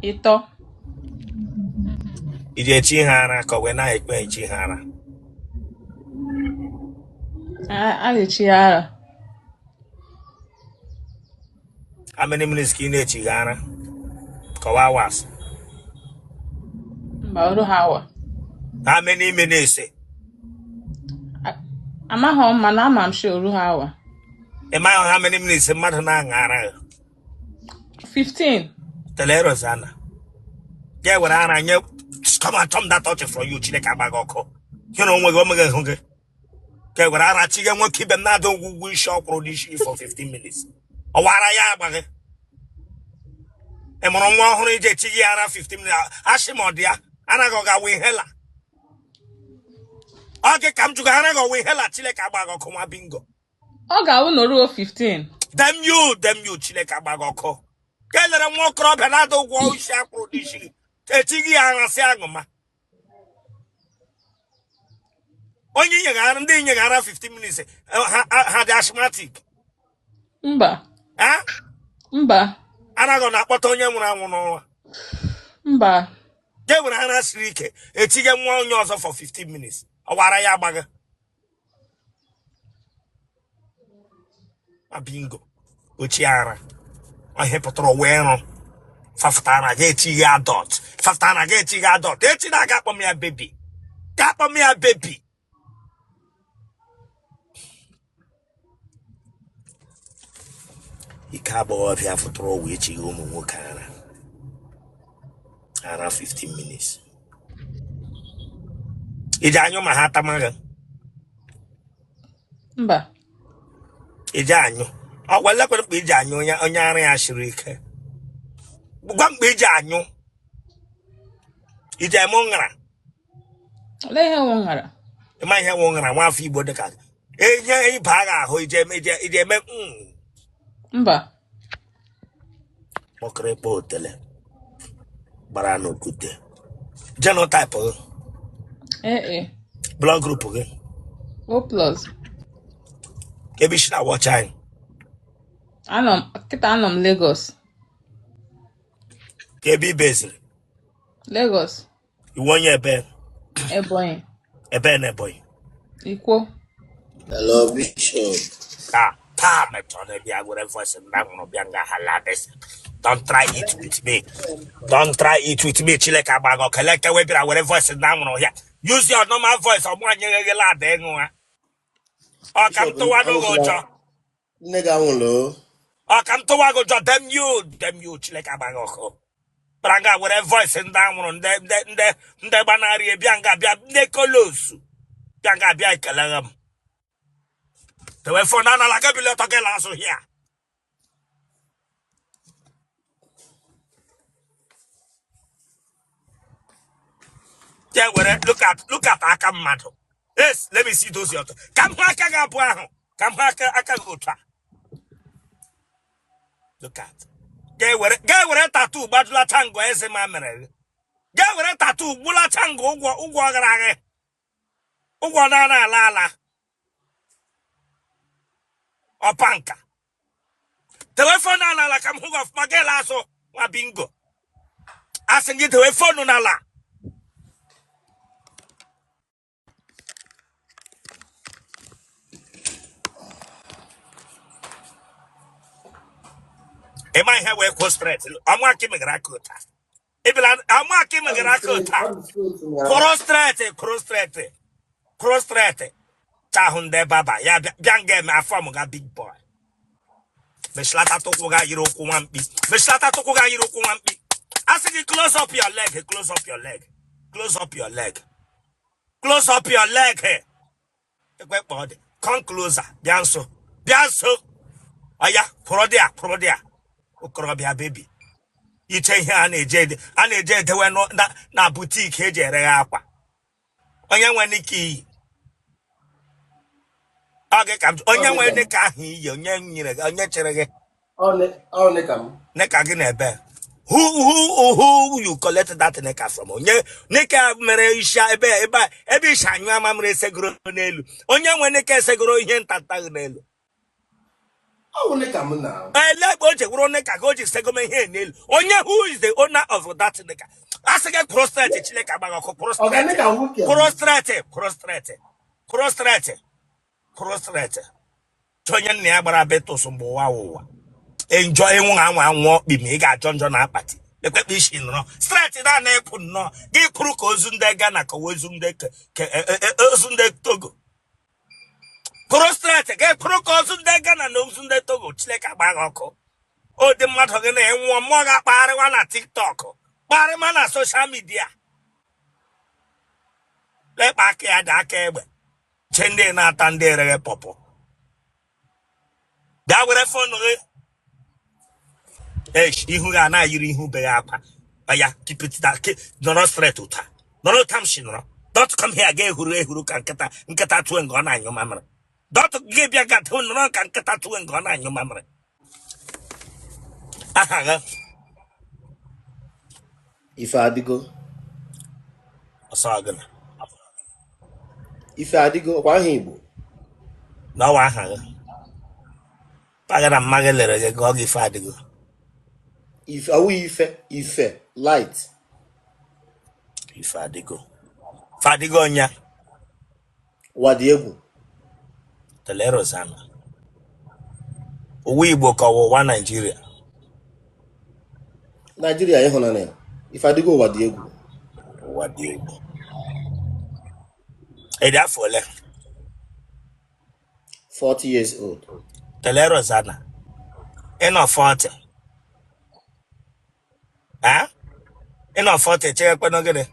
3. Iji echi ha ara ka ọ wee naghị ekwe echi ha ara? A na-echi ya ara. How many minutes ka ị na-echi gị ara? Kọwa hours. Mba, ọrụ ha awa. How many minutes? Amaghị m, mana ama m shi oru ha awa. Ị maghị how many minutes mmadụ na-aṅụ ara? 15. Tele Rosanna. Ya were ara nye. Come on, turn that touch from you. Chineke agba gị ọkụ. Hụ na onwe gị omeghe hụ gị. Ka e were ara chige nwoke ibe m na-ada ụgwọ isi ọkwụrụ n'isi gị for 15 minutes. Ọ wara ya agba gị. Ị mụrụ nwa ọhụrụ iji echi gị ara 15 minutes. Ashị ma ọ dị ya. Anaghị ọ ga-awụ ihela. Ọ gị ka m jụga anaghị ọwụ ihela. Chineke agba gị ọkụ, nwa bingo. Ọ ga-awụ na oruo 15. Damn you, damn you, Chineke agba gị ọkụ. Ka elere nwa okorobịa na-ada ụgwọ isi akwụrụ n'isi gị. Echighị ya ara sị aṅụma. Onye nyeghara ndị nyeghara 15 minutes, ha dị asthmatic? Mba. Ha? Mba. Anaghị na-akpọta onye nwụrụ anwụ n'ụra? Mba. Ga were ara siri ike etinye nwa onye ọzọ for 15 minutes. Ọ wara ya agbaghị. Bingo. Ochie ara. Ihe pụtara ụwa ịrụ. Fafụtara ga etighi adult. Fafụtara ga etighi adult. Echi na-aga akpọ m ya baby. Ga akpọ m ya baby. Ike agbọghọbịa fụtara ụwa echighị ụmụ nwoke ara. Ara 15 minutes. Iji anyụ ma ha atamaghị? Mba. Iji anyụ ọgwa lekwere mkpa iji anyụ onye ara ya siri ike. Gwa mkpa iji anyụ. Iji eme ṅara? Olee ihe wụ ṅara? Ịma ihe nwụ ṅara? Nwa afọ Igbo dịka enye ịba gị ahụ iji eme. Mba. Kpọkịrịkpọ otele gbara n'okwute. Genotype gị? Ee. Blood group gị? O plus. Ebe isi na wọchị anyị? Anọ m kịta, anọ m Lagos. Ka ebe ibeziri? Lagos. Iwe onye ebe? Ebonyi. Ebe na Ebonyi? Ikwo. Hello, Bishop. Ka taa mechọrọ bịa were voice m na nwụrụ bịa nga hala this. Don't try it with me. Don't try it with me. Chineke agba gị ọkụ. Eleke wee bịara were voice na nwụrụ ya. Use your normal voice. Ọmụ anyị eghela ada ịṅụ ha. Ọ ka m Bishop, tụwa gị ụjọ. Nne gị anwụrụ o. Ọ ka m tụwa gị ụjọ. Damn you, damn you. Chineke agba gị ọkụ. Bịara nga were voice ndị anwụrụ, ndị gbanarị bịa nga bịa ndị kolosu bịa nga bịa ekeleghe m. Tewe phone anala gị bili ọtọ gị la azụ hịa. Ya were look at aka mmadụ. Yes, let me see those ọtọ. Ka m hụ aka gị abụọ ahụ. Ka m hụ aka gị otu a. Look at. Ga-ewere tattoo gbajulacha ngọ eze ma mere gị. Ga-ewere tattoo gbulacha ngọ ụgwọ gara gị. Ụgwọ na-ana ala ala. Ọpa nka. Tewe phone n'ala ala ka m hụ gị ọfụma gị la azụ, nwa bingo. Asị gị tewe phone n'ala. Ịma ihe wee kwuo straight. Ọmụ akị megara aka ụta. Ịbịala ọmụ akị megara aka ụta. Kwụrụ straight, kwụrụ straight, kwụrụ straight. Chahụ ndị baba ya bịa bịa nga eme afọ m ga big boy. Mechilata tụkwụ ga yiri ụkwụ nwa mkpi. Mechilata tụkwụ ga yiri ụkwụ nwa mkpi. Asị gị close up your leg, close up your leg, close up your leg, close up your leg. Ekwe kpọ dị. Come closer. Bịa nso. Bịa nso. Ọya, kwụrụ dị a, kwụrụ dị a. Okorobịa baby. Iche ihe a na-eji ede a na-eji edewe na boutique eji ereghe akwa. Onye nwe knicker i yi? Ọ gị ka m onye nwe knicker ahụ i yi, onye nyere gị, onye chere gị? Ọ knicker m. Knicker gị na ebe. Who you collect that knicker from? Onye knicker mere isi ebe ebe ebe isi anyụ amamịrị esegoro n'elu. Onye nwe knicker esegoro ihe ntata gị n'elu? Ọ wụ knicker m na. Ele ebe o ji wụrụ knicker ka o ji segome ihe n'elu? Onye, who is the owner of that knicker? A sị gị kwụrụ straight, Chineke agba gị ọkụ. Kwụrụ Ọga straight. knicker nwoke m. Kwụrụ straight, kwụrụ straight, kwụrụ straight, kwụrụ straight. Chọ onye nna ya gbara betos mgbe ụwa ụwa enjọ enwu anwa anwụ ọkpi ma ị ga-ajọ njọ na akpati ekwekpe isi nọrọ straight na na ịkwụ nnọọ gị kwụrụ ka ozu ndị Ghana ka ozu ndị ozu ndị Togo. Kwụrụ straight, gị kwụrụ ka ozu ndị Ghana na ozu ndị Togo. Chineke agba gị ọkụ. Ụdị mmadụ gị na-enwụọ mmụọ ga-akpagharịwa na TikTok, kpagharịma na social media. Lekpa aka ya dị aka egbe che ndị na-ata ndị ereghe pọpọ. Bịa were phone gị. Eish, ihu gị a na-ayiri ihu beghe akwa ya. Keep it that nọrọ straight ụta, nọrọ ụta m shi nọrọ. Don't come here ga ehuru ehuru ka nkịta nkịta tụwe nga ọ na-anyụ mamịrị. Don't gị bịa ga nọrọ ka nkịta tụwe nga ọ na-anyụ mamịrị. Aha gị? Ife adịgo. Ọsọ gị na Ife adịgo ọkwa aha Igbo. N'ọwa aha gị pagara mma gị lere gị gụọ gị ife adịgo. Ife awụghị ife ife light. Ife adịgo, ife adịgo ọnya. Ụwa dị egwu. Tele Rosanna, ụwa Igbo ka ọwa ụwa Naijiria? Naijiria ịhụnanya ya. Ife adịgo, ụwa dị egwu. Ụwa dị egwu. Ị dị afọ ole? 40 years old. Tele Rosanna, ị nọ 40. Eh? Ị nọ 40, cheghekwenụ gịnị?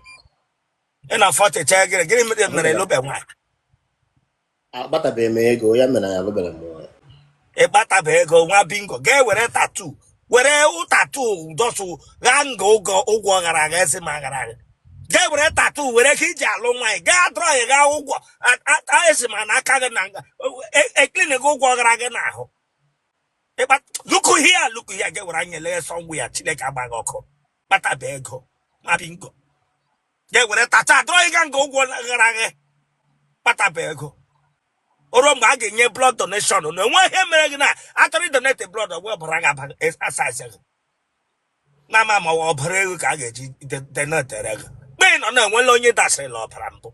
Ị nọ 40, chee gịnị? Gịnị mere mere ịlụbe nwaanyị? Akpatabeghị m ego ya mere anyị alụbeghị m nwaanyị. Ịkpataba ego nwa bingo ga-ewere tattoo, were tattoo dọsụ ghaa nga ụgwọ ụgwọ ghara agha ezi ma ghara agha. Ga-ewere tattoo were ka iji alụ nwaanyị gaa drọị ghaa ụgwọ ezi ma na aka gị na eklinik ụgwọ ghara gị n'ahụ. Look here, look here, ga-ewere anya lee sọ ngwụ ya. Chineke agbaghị ọkụ. Kpataba ego ma bingo ga-ewere tattoo adọrọ ịga nga ụgwọ ghara gị. Kpataba ego o ruo mgbe a ga-enye blood donation na enwe ihe mere gị na achọrọ idonate blood, ọgwụ ọbara ga-aba asaịsị gị na ama ma ọbara ego ka a ga-eji donatere gị. Mgbe ị nọ na-enwela onye dasịrịla ọbara mbụ,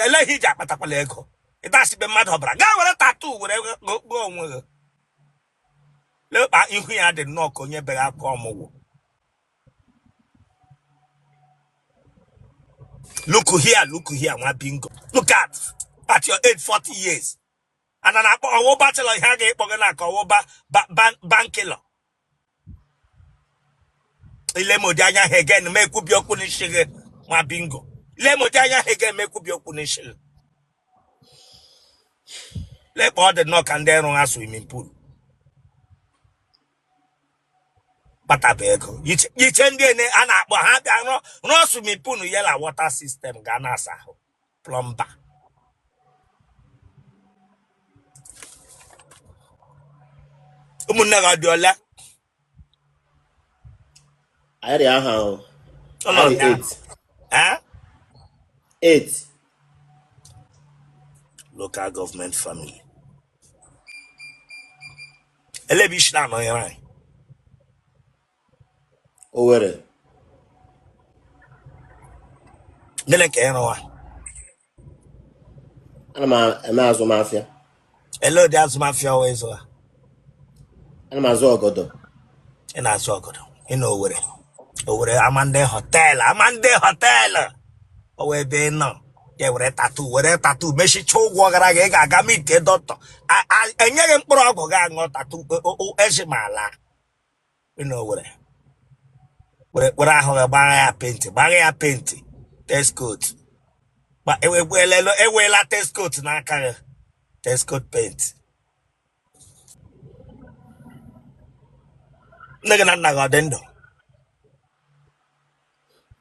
eleghị iji akpatakwala ego ịdasịbe mmadụ ọbara gaa were tattoo were gụọ onwe gị. Lekpa ihu ya dị nnọọ ka onye bere akwa ọmụgwọ. Look here, look here, nwa bingo. Look at your age, 40 years. Ana na-akpọ ọwụ bachelor ihe a ga-ekpọ gị na ka ọwụ bankilọ. Ile m ụdị anya ha again ma ekwubi okwu n'isi gị, nwa bingo. Ile m ụdị anya ha again ma ekwubi okwu n'isi gị. Lekpa ọ dị nnọọ ka ndị rụ ha swimming pool. Kpataba ego iche ndị ene a na-akpọ ha bịa rụọ rụọ swimming pool yela water system ga na-asa ahụ plumber. Ụmụnne gị ọ dị ole? Anyị dị aha o. Ụlọ Anyị dị ya. 8. Eh? 8. Local government family. Ele ebe isi na-anọnyere anyị? Owerri. Gịnị ka ị rụwa? Ana m eme azụmahịa. Ele ụdị azụmahịa ọwa ịzụ ha? Ana m azụ ọgọdọ. Ị na-azụ ọgọdọ. Ị na Owerri. Owerri Amande Hotel, Amande Hotel. Ọwa ebe ị nọ. Ya were tattoo, were tattoo mechicha ụgwọ gara aga. Ị ga-aga meet dọkịta. Enyeghị mkpụrụ ọgwụ gị aṅụ tattoo ezi ma ala. Ị na Owerri. Were were ahụ gị gbagha ya paint, gbagha ya paint. Test coat. Eweela test coat n'aka gị. Test coat paint. Nne gị na nna gị ọ dị ndụ?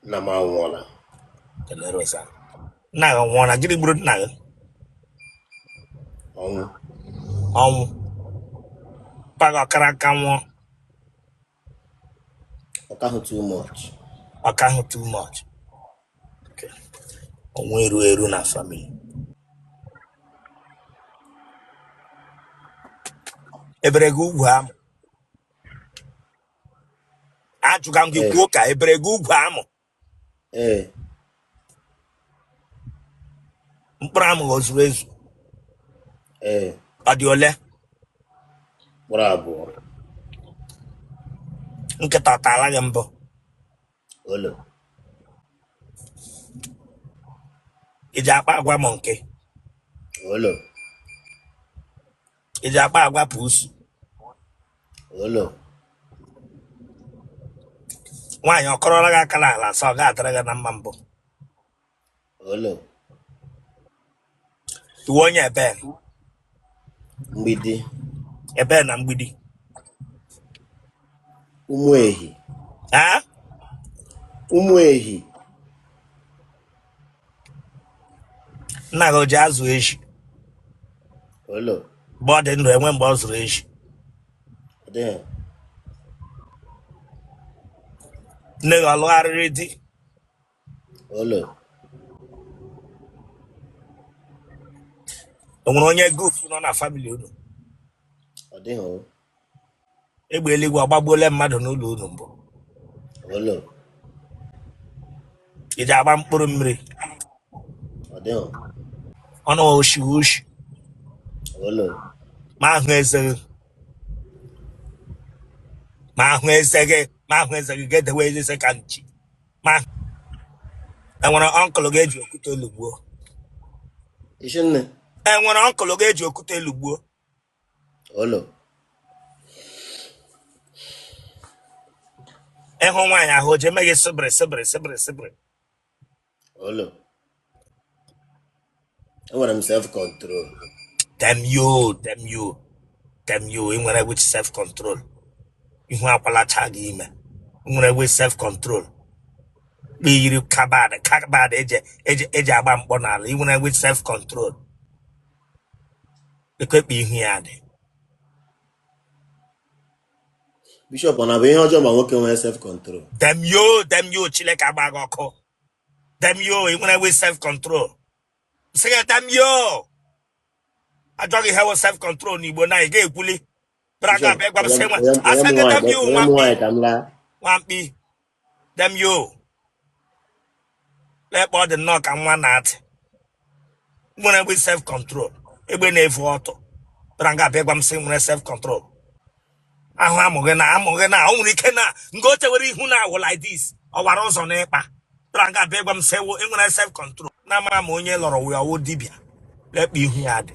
Nna m anwụọla. Tele Rosanna. Nna gị nwụọla. Gịnị gburu nna gị? Ọnwụ. Ọnwụ. Mpa gị ọkara nka nwụọ? Ọ kahụ too much. Ọ kahụ too much. Okay. Ọnwụ eru eru na family. Ebere gị ugwu amụ? Ajụga m gị. Ee. Kwuo ka ebere gị ugwu amụ. Ee. Mkpụrụ amụ o zuru ezu? Ee. Ọ dị ole? Mkpụrụ 2. Nkịta ọ taala gị mbụ? Olo. Ị ji akpa agwa monkey? Olo. Ị ji akpa agwa pusu? Olo. Nwaanyị ọ kọrọla gị aka n'ala sọ ọ ga-adịrị gị na mma mbụ? Olo. Ị wụ onye ebe? Mgbidi. Ebe na Mgbidi? Ụmụehi. Ha? Ụmụehi. Nna gị o ji azụ eji? Olo. Mgbe ọ dị ndụ, enwe mgbe ọ zụrụ eji? Ọ dịghị. Nne gị ọ lụgharịrị di? Olo. O nwere onye goof nọ na family unu? Ọ dịghị o. Egbe eluigwe ọ gbagbuola mmadụ n'ụlọ unu mbụ? Olo. Ị ji agba mkpụrụ mmiri? Ọ dịghị. Ọnụ oshi oshi? Olo. Ma ahụ eze gị, ma ahụ eze gị, ma ahụ eze gị ga-edewe eze ka nchi. Ma enwere uncle gị eji okwute lugbuo? Isi nne. Enwere uncle gị eji okwute lugbuo? Olo. Ịhụ nwaanyị ahụ o ji eme gị sịbịrị sịbịrị sịbịrị sịbịrị? Olo. Enwere m self control. Damn you, damn you, damn you. Ị nwere which self control? Ihu akwalacha gị ime. Ị nwere which self control? Kpe yiri kabad kabad eji eji eji agba mkpọ n'ala. Ị nwere which self control? Ekwekpe ihu ya dị. Bishop, ọ na-abụ ihe ọjọọ ma nwoke nwee self control? Damn you, damn you, Chineke agba gị ọkụ. Damn you, ị nwere which self control? Sị gị damn you. Ajọghị ihe wụ self control n'Igbo na ị ga-ekwuli. Bịara Bishop, ga abịa gwa m sị nwa onye asị m gị nwaanyị damn you onye nwa m mkpi nwaanyị ka m laa. nwa mkpi. Damn you. Lekpa ọ dị nnọọ ka nwa na-atị. Nwere egbe self control, egbe na-evu ọtọ. Bịara nga abịa gwa m sị nwere self control. Ahụ amụghị na amụghị na o nwere ike na nga o chewere ihu na awụ like this ọ wara ụzọ n'ịkpa. Bịara nga abịa gwa m sị enwere self control na amara ma onye lọrọ wee ọwụ dibịa. Lekpa ihu ya dị.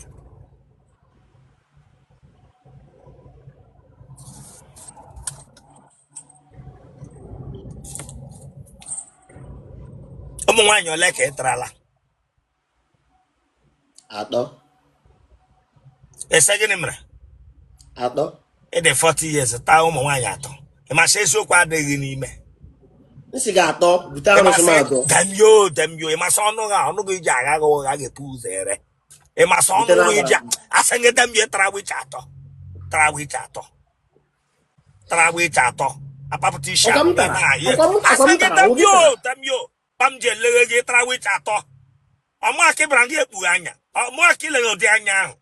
Ụmụ nwaanyị ole ka ị tarala? 3. Ese gịnị mere? 3. Ị dị 40 years taa ụmụ nwaanyị 3. Ị masị eziokwu adịghị n'ime. Nsị gị 3 bute arụsị m 3. Damn you, damn you. Ị masị ọnụ gị ọnụ gị ji agha gị ụgha ga-epu ụzọ ere. Ị masị ọnụ gị ji asị gị damn you tara witch 3. Tara witch 3. Tara witch 3. Akpapụta isi Ọkwa m ahụ tara. na ahụ. Ọkwa m Asị gị tara. damn Ọ gị you, tara. damn you. Kpam ji eleghe gị tara witch 3. Ọmụ aka ịbara gị ekpughe anya. Ọmụ aka ileghe ụdị anya ahụ.